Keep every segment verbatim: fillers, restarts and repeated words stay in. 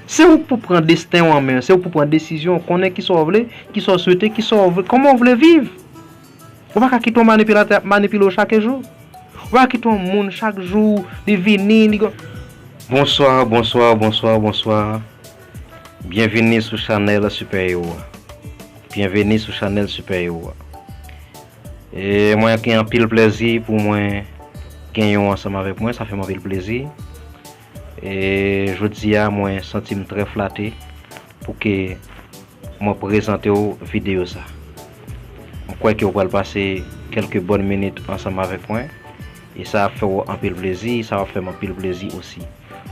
Se ou k pou pran desten w an men, se ou k pou pran desizyon, konnen kisa w vle, kisa w swete, kisa w vle, kòman w vle viv. Ou pa ka kite yon manipilatè ap manipile w chak jou. Ou pa ka kite yon moun chak jou, li vini, li gon- Bonswa, bonswa, bonswa, bonswa. Byenvini sou chanèl Sipè Ewo a. Byenvini sou chanèl Sipè Ewo a. E mwen gen anpil plezi pou mwen genyen w ansanm avèk mwen, sa fè m anpil plezi. E jodi a, mwen santi m trè flate pou ke mwen prezante w videyo sa. M kwè ke w pral pase kèlke bòn minit ansanm avèk mwen, e sa ap fè w anpil plezi, sa ap fè m anpil plezi osi.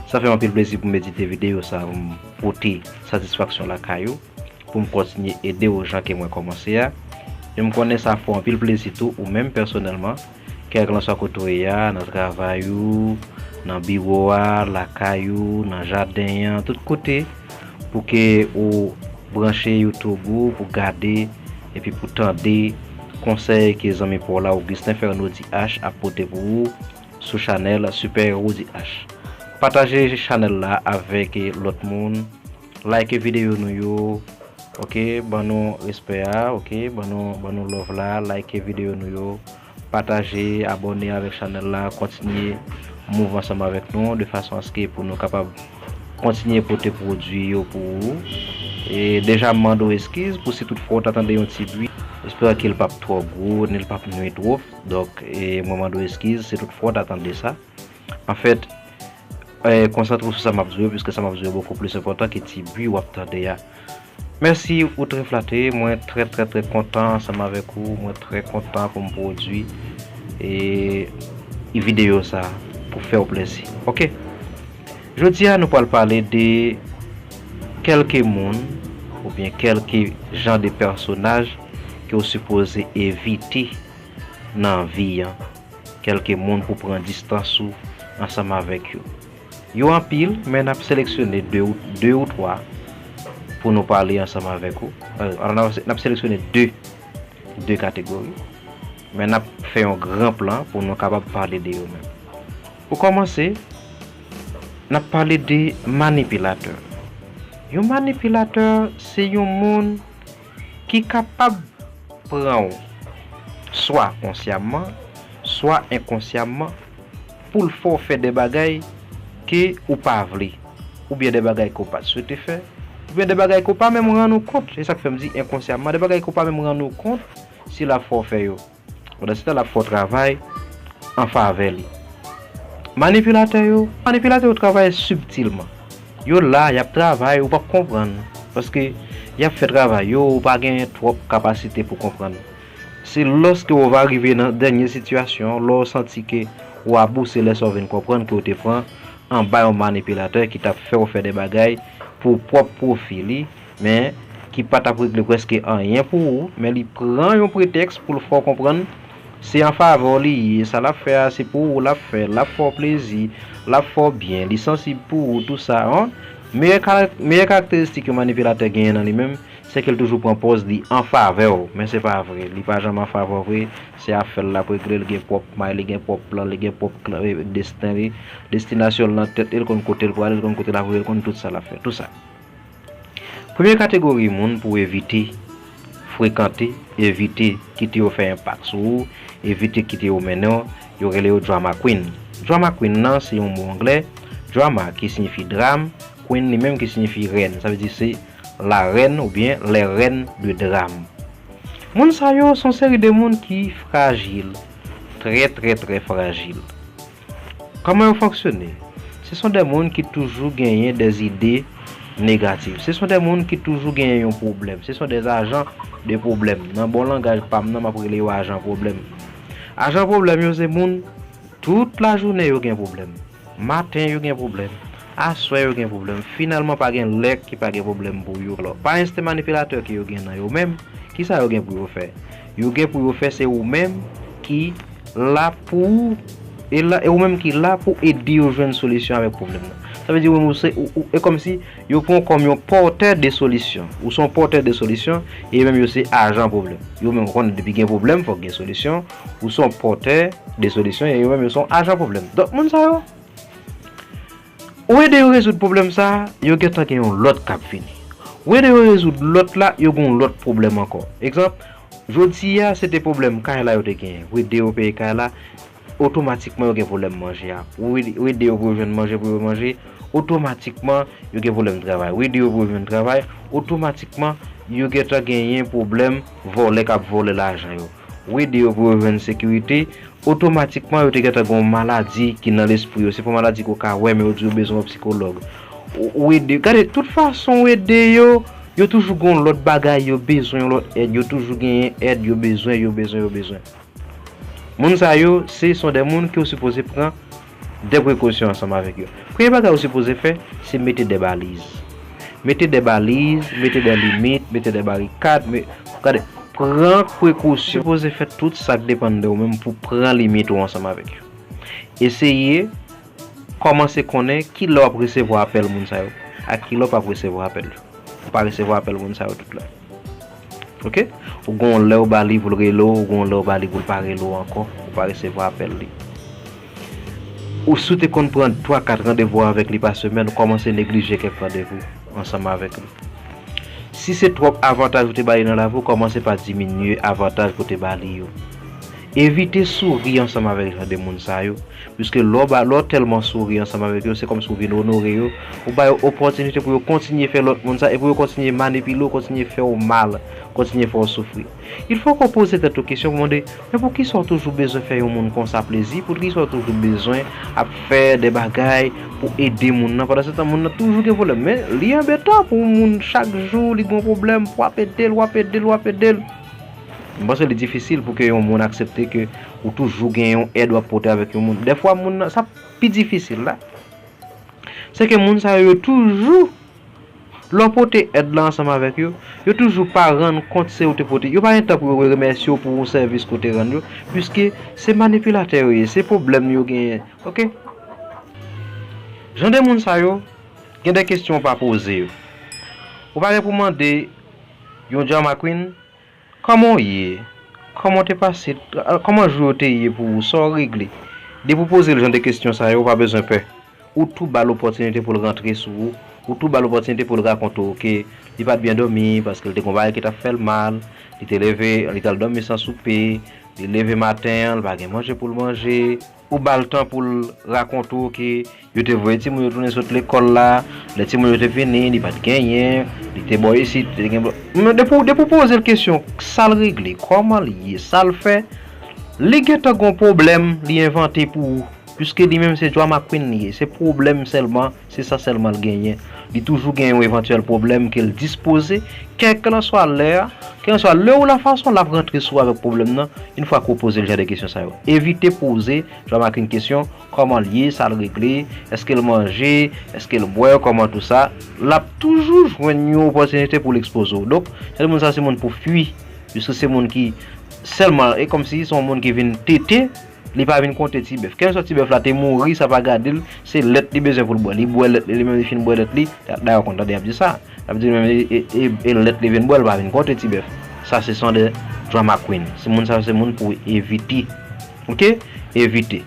Sa fè m anpil plezi pou m edite videyo sa, pou m pote satisfaksyon lakay ou, pou m kontinye ede w jan ke mwen kòmanse a. E m konnen sa fè w anpil plezi tou, ou menm pèsonèlman, kèlkanswa kote w ye a, nan travay ou, nan biwo a, lakay ou, nan jaden an, tout kote, pou ke ou branche YouTube ou, pou gade, epi pou tande konsèy ke zanmi pa w la, Augustin Fernaudy H, ap pote pou ou sou chanèl Sipè Roudy H. Pataje chanèl la avèk lòt moun, like videyo nou yo, ok, ban nou respè a, ok, ban nou, ban nou love la, like videyo nou yo, pataje, abòne avèk chanèl la, kontinye move ansanm avèk nou, de fason aske pou nou kapab kontinye pote pwodui yo pou ou. E deja m mande w eskiz pou si tout fwa w ta tande yon ti bri, espere ke l p ap twò gwo, ni l p ap nwi twòp. Donk, e mwen mande w eskiz, si tout fwa w ta tande sa. Anfèt, e, konsantre w sou sa m ap di w yo, piske sa m ap di w yo bokou plis enpòtan ke ti bri w ap tande a. Mèsi, ou trè flate, mwen trè, trè, trè kontan ansanm avèk ou, mwen trè kontan pou m pwodui, e, videyo sa pou fè w plezi. Ok. Jodi a, nou pral pale de kèlke moun oubyen kèlke jan de pèsonaj ke w sipoze evite nan vi an. Kèlke moun pou pran distans ou ansanm avèk yo. Yo anpil, men n ap seleksyone de ou, de ou twa pou nou pale ansanm avèk ou. E, n ap, n ap seleksyone de, de kategori. Men n ap fè yon gran plan pou nou kapab pale de yo menm. Pou kòmanse, n ap pale de manipilatè. Yon manipilatè, se yon moun ki kapab pran w, swa konsyamman, swa enkonsyamman, pou l fè w fè de bagay ke ou pa vle, oubyen de bagay ke w pa t swete fè, oubyen de bagay ke w pa menm rann ou kont. Se sa k fè m di enkonsyamman, de bagay ke w pa menm rann ou kont si l ap fè w fè yo. Pandan se tan, l ap fè w travay an favè li. Manipilatè yo, manipilatè yo travay sibtilman. Yo la, y ap travay, ou p ap konprann. Paske y ap fè travay yo, ou pa gen twòp kapasite pou konprann. Se lòske w va rive nan dènye sitiyasyon, lè w santi ke w a bouse, lè sa w vin konprann ke w te pran anba yon manipilatè ki t ap fè w fè de bagay pou pwòp pwofi li, men ki pa t ap regle prèske anyen pou ou, men li pran yon pretèks pou l fè w konprann se an favè w li ye, sa l ap fè a, se pou ou l ap fè, l ap fè w plezi, l ap fè w byen, li sansib pou ou, tou sa, an. Meyè kara-, meyè karakteristik yon manipilatè genyen nan li menm, se ke l toujou pran pòz li an favè w, men se pa vre, li pa janm an favè w vre, se afè l l ap regle, li gen pwòp may, li gen pwòp plan, li gen pwòp kla-, e, desten li, destinasyon l nan tèt li, l konn kote l prale, l konn kote l ap rive, l konn tout sa l ap fè, tou sa. Premye kategori moun pou w evite frekante, evite kite yo fè enpak sou ou, evite kite yo mennen w, yo rele yo drama queen. Drama queen nan se yon mo anglè, drama ki siyifi dram, queen li menm ki siyifi rèn. Sa vle di se la reine oubyen les reines de drame. Moun sa yo se yon seri de moun ki frajil, trè, trè, trè frajil. Kòman yo fonksyone? Se sont des moun ki toujou genyen des idées négatives. Se sont des moun ki toujou genyen yon pwoblèm. Se sont des agents de problème. Nan bon langaj pa m nan, m ap rele yo ajan pwoblèm. Ajan pwoblèm yo se moun, tout lajounen yo gen pwoblèm. Maten yo gen pwoblèm. Aswè yo gen pwoblèm. Finalman pa gen lè ki pa gen pwoblèm pou yo. Alò, pa ensten manipilatè ke yo gen nan yo menm, kisa yo gen pou yo fè? Yo gen pou yo fè se ou menm ki la pou ou, e la, e ou menm ki la pou ede yo jwenn solisyon avèk pwoblèm nan. Sa vle di ou menm ou se, ou, ou, e kòmsi yo pran w kòm yon pòtè de solisyon. Ou se yon pòtè de solisyon, e yo menm yo se ajan pwoblèm. Yo menm ou konnen depi gen pwoblèm, fòk gen solisyon. Ou se yon pòtè de solisyon, e yo menm yo se yon ajan pwoblèm. Donk, moun sa yo, Ou ede yo rezoud pwoblèm sa a, yo gentan gen yon lòt k ap vini. Ou ede yo rezoud lòt la, yo gen yon lòt pwoblèm ankò. Egzanp, jodi a se te pwoblèm kay la yo te genyen. Ou ede yo peye kay la, otomatikman yo gen pwoblèm manje a. Ou ede, ou ede yo pou yo jwenn manje pou yo manje, otomatikman yo gen pwoblèm travay. Ou ede yo pou yo jwenn travay, otomatikman yo gentan genyen pwoblèm vòlè k ap vòlè lajan yo. Ou ede yo pou yo jwenn sekirite, otomatikman yo te gentan gen yon maladi ki nan lespri yo. Se pa yon maladi ke w ka wè, men yo di yo bezwen yon psikològ. Ou, ou ede, gade, tout fason ou ede yo, yo toujou gen yon lòt bagay yo bezwen, yon lòt èd, yo toujou genyen èd yo bezwen, yo bezwen, yo bezwen. Moun sa yo, se son de moun ke w sipoze pran de prekosyon ansanm avèk yo. Premye bagay ou sipoze fè, se mete de baliz. Mete de baliz, mete de limit, mete de barikad, me, gade, pran prekosyon. Ou sipoze fè tout sa k depann de ou menm pou pran limit ou ansanm avèk yo. Eseye kòmanse konnen ki lè w ap resevwa apèl moun sa yo, ak ki lè w p ap resevwa apèl yo. Ou pa resevwa apèl moun sa yo tout lè. Oke? Ou gon lè ou ba li pou l rele w, ou gon lè ou ba li pou l pa rele w ankò, ou pa resevwa apèl li. Ou si w te konn pran twa kat randevou avèk li pa semèn, ou kòmanse neglije kèk randevou ansanm avèk li. Si se twòp avantaj ou te ba li nan lavi w, kòmanse pa diminye avantaj ke w te ba li yo. Evite souri ansanm avèk jan de moun sa yo. Piske lè w ba, lè w tèlman souri ansanm avèk yo, se kòmsi w vin onore yo, ou ba yo opòtinite pou yo kontinye fè lòt moun sa, e pou yo kontinye manipile w, kontinye fè w mal, kontinye fè w soufri. Il fò ke w poze tèt ou kesyon pou mande, men poukisa w toujou bezwen fè yon moun konsa plezi? Poukisa w toujou bezwen ap fè de bagay pou ede moun nan? Pandan se tan, moun nan toujou gen pwoblèm. Men, li anbetan pou yon moun, chak jou, li gen yon pwoblèm, w ap ede l, w ap ede l, w ap ede l. M panse li difisil pou ke yon moun aksepte ke ou toujou gen yon èd w ap pote avèk yon moun. Dèfwa, moun nan, sa pi difisil la, se ke moun sa yo, yo toujou, lè w pote èd la ansanm avèk yo, yo toujou pa rann kont se ou te pote. Yo pa gen tan pou yo remèsye w pou yon sèvis ke w te rann yo, piske se manipilatè yo ye, se pwoblèm yo genyen. Oke? Jan de moun sa yo, gen de kesyon w pa poze yo. Ou pa gen pou mande yon drama queen, kòman w ye? Kòman w te pase? Kòman jou yo te ye pou ou? Sa w regle? Depi w poze l jan de kesyon sa yo, ou pa bezwen pè. Ou tou ba l opòtinite pou l rantre sou ou. Ou tou ba l opòtinite pou l rakonte w ke li pa t byen dòmi paske l te gen yon bagay ki t ap fè l mal. Li te leve, li t al dòmi san soupe. Li leve maten an, li pa gen manje pou l manje. Ou ba l tan pou l rakonte w ke yo te voye timoun yo tounen sot lekòl la, lè timoun yo te vini, li pa t genyen, li te bò isit, li te gen bò. Men depi w, depi w poze l kesyon, sa l regle, kòman l ye, sa l fè, li gentan gen yon pwoblèm li envante pou ou, piske li menm se drama queen li ye, se pwoblèm sèlman, se sa sèlman l genyen. Li toujou gen yon evantyèl pwoblèm ke l dispoze, kèlkanswa lè a, kèlkanswa lè ou la fason l ap rantre sou ou avèk pwoblèm nan, yon fwa ke w poze l jan de kesyon sa yo. Evite poze drama queen kesyon, kòman l ye, sa l regle, èske l manje, èske l bwè, kòman tou sa. L ap toujou jwenn yon opòtinite pou l ekspoze w. Donk, jan de moun sa se moun pou fwi, piske se moun ki sèlman, e kòmsi se yon moun ki vin tete, li pa vin konte ti bèf. Kèlkanswa ti bèf la te mouri, sa pa gade l, se lèt li bezwen pou l bwè. Li bwè lèt li, li menm li fin bwè lèt li, dayè w konn tande y ap di sa. L ap di menm e, e, e, e lèt li vin bwè, l pa vin konte ti bèf. Sa se son de drama queen. Se moun sa se moun pou evite. Oke? Evite.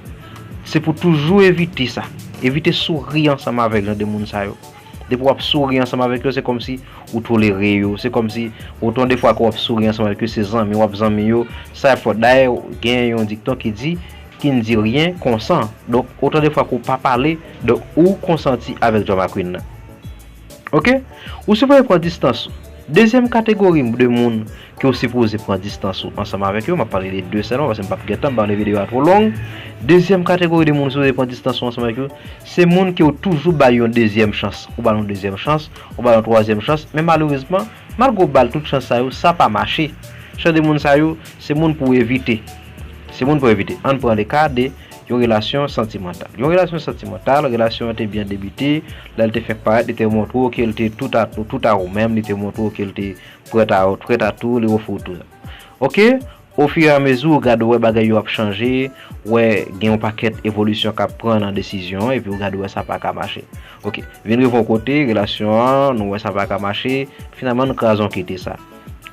Se pou toujou evite sa. Evite souri ansanm avèk jan de moun sa yo. Depi w ap souri ansanm avèk yo, se kòmsi ou tolere yo. Se kòmsi otan de fwa ke w ap souri ansanm avèk yo, se zanmi w ap zanmi yo. Sa y ap fè w. Dayè, gen yon dikton ki di, qui ne dit rien consent. Donk, otan de fwa ke w pa pale, donk, ou konsanti avèk drama queen nan. Oke? Ou sipoze pran distans ou. Dezyèm kategori de moun ke w sipoze pran distans ou ansanm avèk yo, m ap pale de de sèlman, paske m p ap gen tan, m pa vle videyo a twò long. Dezyèm kategori de moun ou sipoze pran distans ou ansanm avèk yo, se moun ke w toujou ba yon dezyèm chans. Ou ba l yon dezyèm chans, ou ba l yon twazyèm chans, men malerezman, malgre w ba l tout chans sa yo, sa pa mache. Jan de moun sa yo, se moun pou w evite. Se moun pou w evite. Ann pran le ka de yon relasyon santimantal. Yon relasyon santimantal, relasyon an te byen debite, lè l te fèk parèt, li te montre w ke l te tout a, tout a ou menm, li te montre w ke l te prèt a, prèt a tou, li ofri w tou sa. Oke? Ofiramezi, w gade w wè bagay yo ap chanje, w wè gen yon pakèt evolisyon k ap pran nan desizyon an, epi w gade w wè sa pa ka mache. Oke, vin rive yon kote, relasyon an, nou wè sa pa ka mache, finalman nou kraze yon kite sa.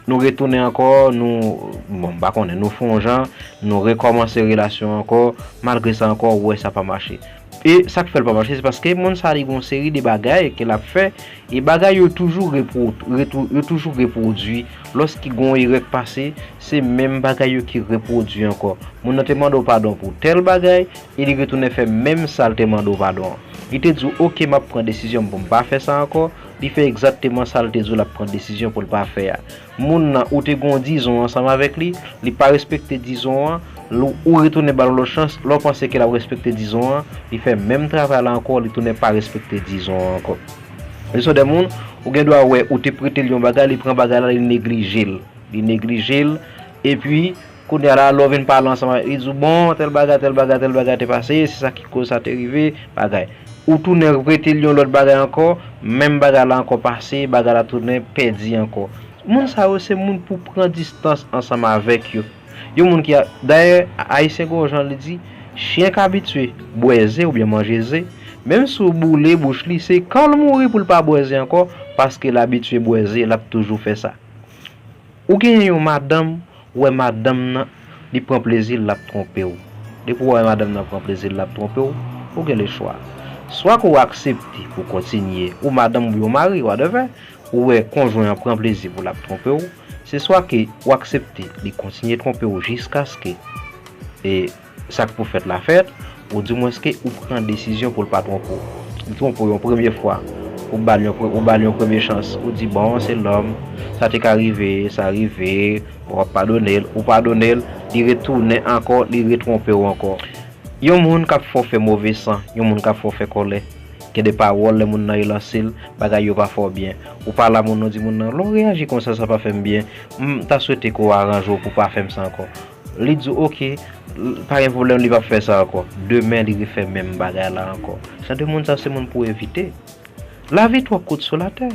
Nou retounen ankò, nou, bon, m pa konnen, nou fè yon jan, nou rekòmanse relasyon an ankò, malgre sa ankò, w wè sa pa mache. E sa k fè l pa mache, se paske moun sa li gen yon seri de bagay ke l ap fè, e bagay yo toujou repwo-, retou-, yo toujou repwodui. Lòske gen yon erè k pase, se menm bagay yo ki repwodui ankò. Moun nan te mande w padon pou tèl bagay, e li retounen fè menm sa l te mande w padon an. Li te di w, "Oke, m ap pran desizyon m pou m pa fè sa ankò." Li fè egzakteman sa l te di w l ap pran desizyon pou l pa fè a. Moun nan, ou te gen yon dizon ansanm avèk li, li pa respekte dizon an, l-, ou retounen ba l yon lòt chans, lè w panse ke l ap respekte dizon an, li fè menm travay la ankò, li tounen pa respekte dizon an ankò. Li se de moun, ou gen dwa wè, ou te prete l yon bagay, li pran bagay la, li neglije l. Li neglije l, epi, kounye a la, lè w vin pale ansanm avè l, li di w, "Bon, tèl bagay, tèl bagay, tèl bagay te pase, se sa ki koz sa te rive, bagay." Ou tounen prete l yon lòt bagay ankò, menm bagay la ankò pase, bagay la tounen pèdi ankò. Moun sa yo se moun pou pran distans ansanm avèk yo. Yon moun ki a, dayè, Ayisyen gen yon jan li di, "Chyen k abitye bwè ze oubyen manje ze, menm si w boule bouch li, se kan l mouri pou l pa bwè ze ankò, paske l abitye bwè ze, l ap toujou fè sa." Ou genyen yon madanm, ou wè madanm nan, li pran plezi l, l ap twonpe w. Depi w wè madanm nan pran plezi l, l ap twonpe w, ou gen le chwa. Swa ke w aksepte pou kontinye, ou madanm oubyen w mari, whatever, ou wè konjwen an pran plezi pou l ap twonpe w, se swa ke w aksepte li kontinye twonpe w jiskaske, e, sa k pou fèt la fèt, oudimwenske ou pran desizyon pou l pa twonpe w. Li twonpe w yon premye fwa, ou ba l yon pre-, ou ba l yon premye chans, ou di, "Bon, se lòm, sa te ka rive, sa rive, w ap padone l," ou padone l, li retounen ankò, li retwonpe w ankò. Yon moun k ap fè w fè move san, yon moun k ap fè w fè kòlè, gen de pawòl lè moun nan relanse l, bagay yo pa fè w byen. Ou pale a moun nan, ou di moun nan, "Lè w reyaji konsa, sa pa fè m byen. M ta swete ke w aranje w pou w pa fè m sa ankò." Li di w, "Oke, l-, pa gen pwoblèm, li p ap fè sa ankò." Demen, li refè menm bagay la ankò. Jan de moun sa, se moun pou w evite. Lavi twò kout sou latè.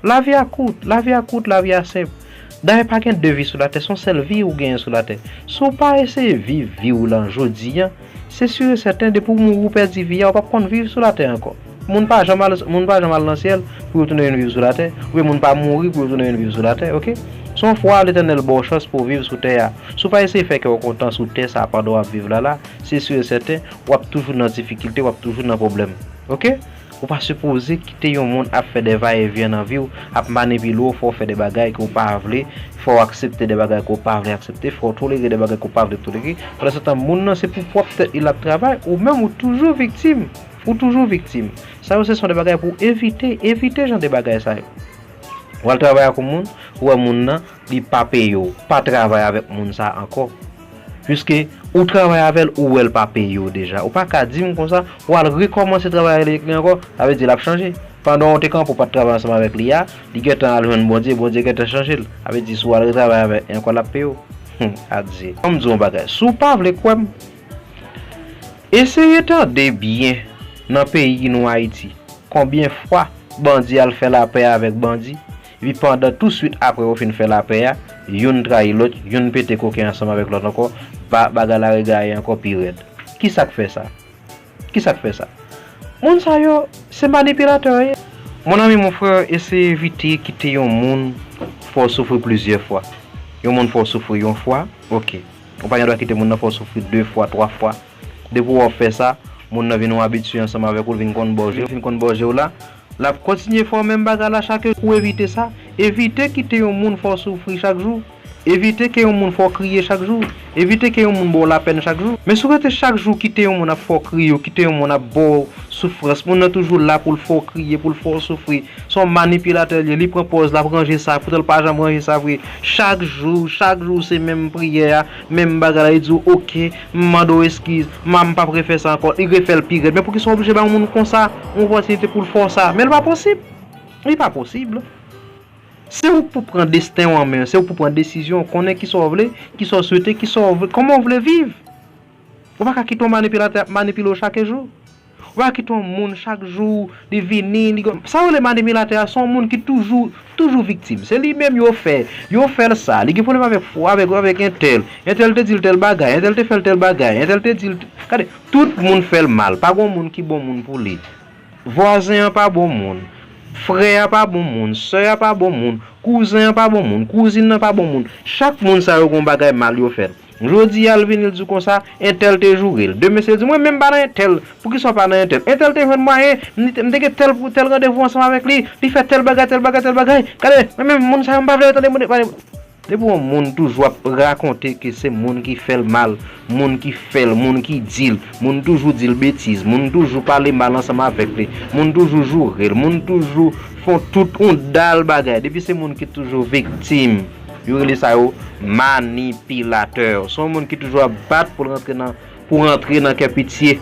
Lavi a kout, lavi a kout, lavi a senp. Dayè, pa gen de vi sou latè, se yon sèl vi ou genyen sou latè. Si w pa eseye viv vi w lan jodi a, se si e sèten, depi w mouri, ou pèdi vi a, ou p ap konn viv sou latè ankò. Moun pa janm al, moun pa janm al nan syèl pou yo tounen vin viv sou latè, oubyen moun pa mouri pou yo tounen vin viv sou latè, oke? Se yon fwa Letènèl ba w chans pou w viv sou tè a. Si w pa eseye fè kè w kontan sou tè sa a pandan w ap viv la la, se si e sèten, w ap toujou nan difikilte, w ap toujou nan pwoblèm, oke? Ou pa sipoze kite yon moun ap fè de va e vyen nan vi w, ap manipile w, fè w fè de bagay ke w pa vle, fè w aksepte de bagay ke w pa vle aksepte, fè w tolere de bagay ke w pa vle tolere. Pandan se tan, moun nan se pou pwòp tèt li l ap travay, ou menm ou toujou viktim. Ou toujou viktim. Sa yo se son de bagay pou w evite, evite jan de bagay sa yo. W al travay ak yon moun, ou wè moun nan, li pa peye w. Pa travay avèk moun sa ankò. Piske ou travay avè l, ou wè l pa peye w deja. Ou pa ka di m konsa, w al rekòmanse travay avèk li ankò, sa vle di l ap chanje. Pandan w te kanpe, w pa t travay ansanm avèk li a, li gentan al jwenn Bondye, Bondye gentan chanje l. Sa vle di, si w al retravay avèk li ankò, l ap peye w. Hum, adye. Ban m di w yon bagay. Si w pa vle kwè m, eseye tande byen nan peyi nou Ayiti. Konbyen fwa bandi al fè lapè avèk bandi, epi pandan touswit apre yo fin fè lapè a, youn trayi lòt, youn pete koken ansanm avèk lòt ankò, ba-, bagay la regaye ankò pi rèd. Kisa k fè sa? Kisa k fè sa? Moun sa yo, se manipilatè yo ye. Mon ami, mon frè, eseye evite kite yon moun fè w soufri plizyè fwa. Yon moun fè w soufri yon fwa, oke. Ou pa gen dwa kite moun nan fè w soufri de fwa, twa fwa. Depi w ap fè sa, moun nan vin yon abitye ansanm avèk ou, l vin konn bòje, vin konn bòje w la. L ap kontinye fè w menm bagay la chak jou. Pou evite sa, evite kite yon moun fè w soufri chak jou. Evite ke yon moun fè w kriye chak jou. Evite ke yon moun ba w lapèn chak jou. Men si w rete chak jou kite yon moun ap fè w kriye, ou kite yon moun ap ba w soufrans, moun nan toujou la pou l fè w kriye, pou l fè w soufri. Se yon manipilatè l ye, li pran pòz l ap ranje sa, poutan l pa janm ranje sa vre. Chak jou, chak jou se menm priyè a, menm bagay la, li di w, "Oke, m mande w eskiz, m, m p ap refè sa ankò." Li refè l pi rèd. Men poukisa w oblije bay yon moun konsa yon opòtinite pou l fè w sa? Men l pa posib. Li pa posib. Se ou k pou pran desten w an men, se ou k pou pran desizyon, konnen kisa w vle, kisa w swete, kisa w vle, kòman w vle viv. Ou pa ka kite yon manipilatè ap manipile w chak jou. Ou pa kite yon moun chak jou, li vini, li gon-, sa yo rele manipilatè a, se yon moun ki toujou, toujou viktim. Se li menm yo fè, yo fè l sa, li gen pwoblèm avèk, avèk, avèk entèl, entèl te di l tèl bagay, entèl te fè l tèl bagay, entèl te di l, gade, tout moun fè l mal, pa gon moun ki bon moun pou li. Vwazen an pa bon moun, frè a pa bon moun, sè a pa bon moun, kouzen an pa bon moun, kouzin nan pa bon moun, chak moun sa yo gon bagay mal yo fè l. Jodi a, l vini, l di w konsa, entèl te joure l. Demen, se l di, mwen menm pa nan entèl. Poukisa w pa nan entèl? Entèl te jwenn mwayen, m te, m te gen tèl pou tèl randevou ansanm avèk li, li fè tèl bagay, tèl bagay, tèl bagay. Gade, mwen menm, moun sa yo, m pa vle yo tande moun, pa de. Depi yon moun toujou ap rakonte ke se moun ki fè l mal, moun ki fè l, moun ki di l, moun toujou di l betiz, moun toujou pale mal ansanm avèk li, moun toujou joure l, moun toujou fè tout yon dal bagay. Depi se moun ki toujou viktim, yo rele sa yo manipilatè. Se yon moun ki toujou ap bat pou l rantre nan, pou rantre nan kè pitye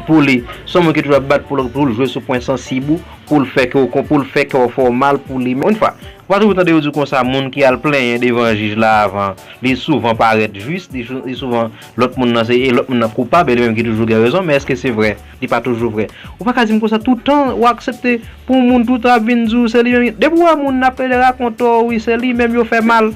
pou li. Se yon moun ki toujou ap bat pou l, pou l jwe sou pwen sansib ou, pou l fè kè w kon, pou l fè kè w fè w mal pou li. Men yon fwa, ou pa toujou tande yo di konsa, moun ki al plenyen devan jij la avan, li souvan parèt jis, li, sou- li souvan lòt moun nan se, e lòt moun nan koupab, e li menm ki toujou gen rezon, men èske se vre? Li pa toujou vre. Ou pa ka di m konsa toutan, ou aksepte pou yon moun toutan ap vin di w se li menm. Depi w wè moun nan ap rakonte w, wi, se li menm yo fè mal.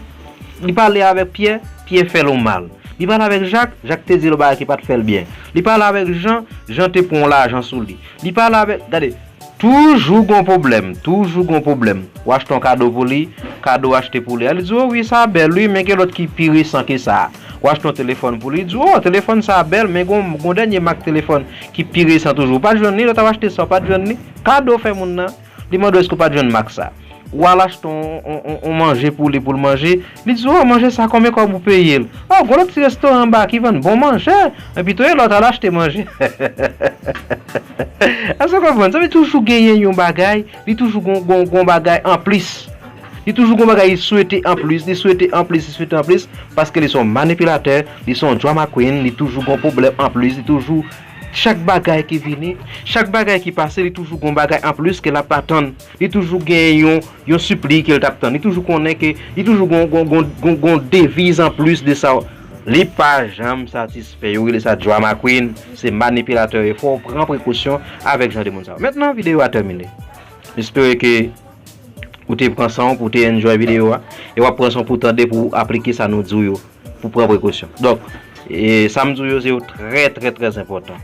Li pale avèk Pyè, Pyè fè l yon mal. Li pale avèk Jak, Jak te di l yon bagay ki pa t fè l byen. Li pale avèk Jan, Jan te pran yon lajan sou li. Li pale avèk, gade, toujou gon pwoblèm, toujou gon pwoblèm. Ou achte yon kado pou li, kado achte pou li. Li di, o wi, sa bèl, wi, men gen lòt ki pi resan ke sa. Ou achte yon telefòn pou li, li di, o, telefòn sa bèl, men gon, gon dènye mak telefòn ki pi resan toujou. Ou pa t jwenn li, lè w t ap achte sa, ou pa t jwenn li. Kado fè moun nan. Li mande w èske w pa t jwenn mak sa. Ou al achte yon, yon, yon, yon manje pou li, pou l manje. Li di, o, manje sa, konbyen kòb ou peye l? O, gon lòt ti restoran anba ki vann bon manje. Epi tou, e lòt al achte manje. Èske w konprann? Sa vle toujou genyen yon bagay, li toujou gon, gon, gon bagay anplis. Li toujou gon bagay li swete anplis, li swete anplis, li swete anplis, paske li se yon manipilatè, li se yon drama queen, li toujou gon pwoblèm anplis, li toujou, chak bagay ki vini, chak bagay ki pase, li toujou gon bagay anplis ke l ap atann. Li toujou gen yon, yon sipli ke l t ap tann. Li toujou konnen ke, li toujou gon, gon, gon, gon, gon deviz anplis de sa. Li pa janm satisfè. Yo rele sa drama queen. Se manipilatè yo. Fò w pran prekosyon avèk jan de moun sa yo. Mentnan, videyo a tèmine. M espere ke ou te pran san w pou w te enjoy videyo a. E w ap pran san w pou w tande, pou w aplike sa nou di w yo. Pou w pran prekosyon. Donk, e, sa m di w yo, se yo trè, trè, trè enpòtan.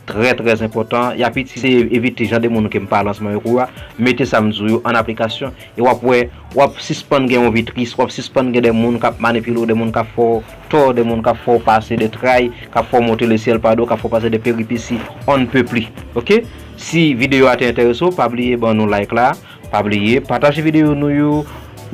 Trè, trè enpòtan. Y ap iti-, se evite jan de moun ke m pale ansanm avèk ou a. Mete sa m di w yo an aplikasyon. E w ap wè, w ap sispann gen yon vi tris, w ap sispann gen de moun k ap manipile w, de moun k ap fè w tò, de moun k ap fè w pase de tray, k ap fè w monte lesyèl pa do, k ap fè w pase de peripesi on ne peut plus. Oke? Si videyo a te enterese w, pa bliye ban nou like la, pa bliye pataje videyo nou yo,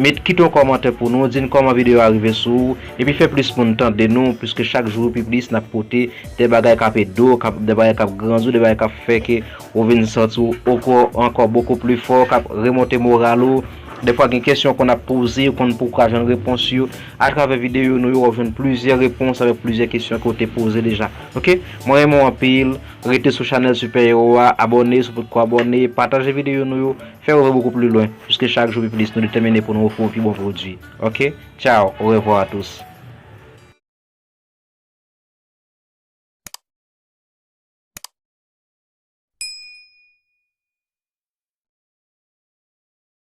met, kite yon kòmantè pou nou, di n kòman videyo a rive sou ou, epi fè plis moun tande nou, piske chak jou pi plis n ap pote de bagay k ap ede w, k ap, de bagay k ap grandi w, de bagay k ap fè ke ou vin santi w ankò, ankò bokou pli fò, k ap remonte moral ou. Defwa gen kesyon w konn ap poze, ou konn poko ka jwenn repons yo. Atravè videyo nou yo, w ap jwenn plizyè repons avèk plizyè kesyon ke w te poze deja. Oke? Mwen renmen w anpil. Rete sou chanèl Sipè Ewo a, abòne si w potko abòne, pataje videyo nou yo, fè yo rive bokou pli lwen, piske chak jou pi plis nou detèmine pou nou ofri w pi bon pwodui. Oke? Ciao, au revoir à tous.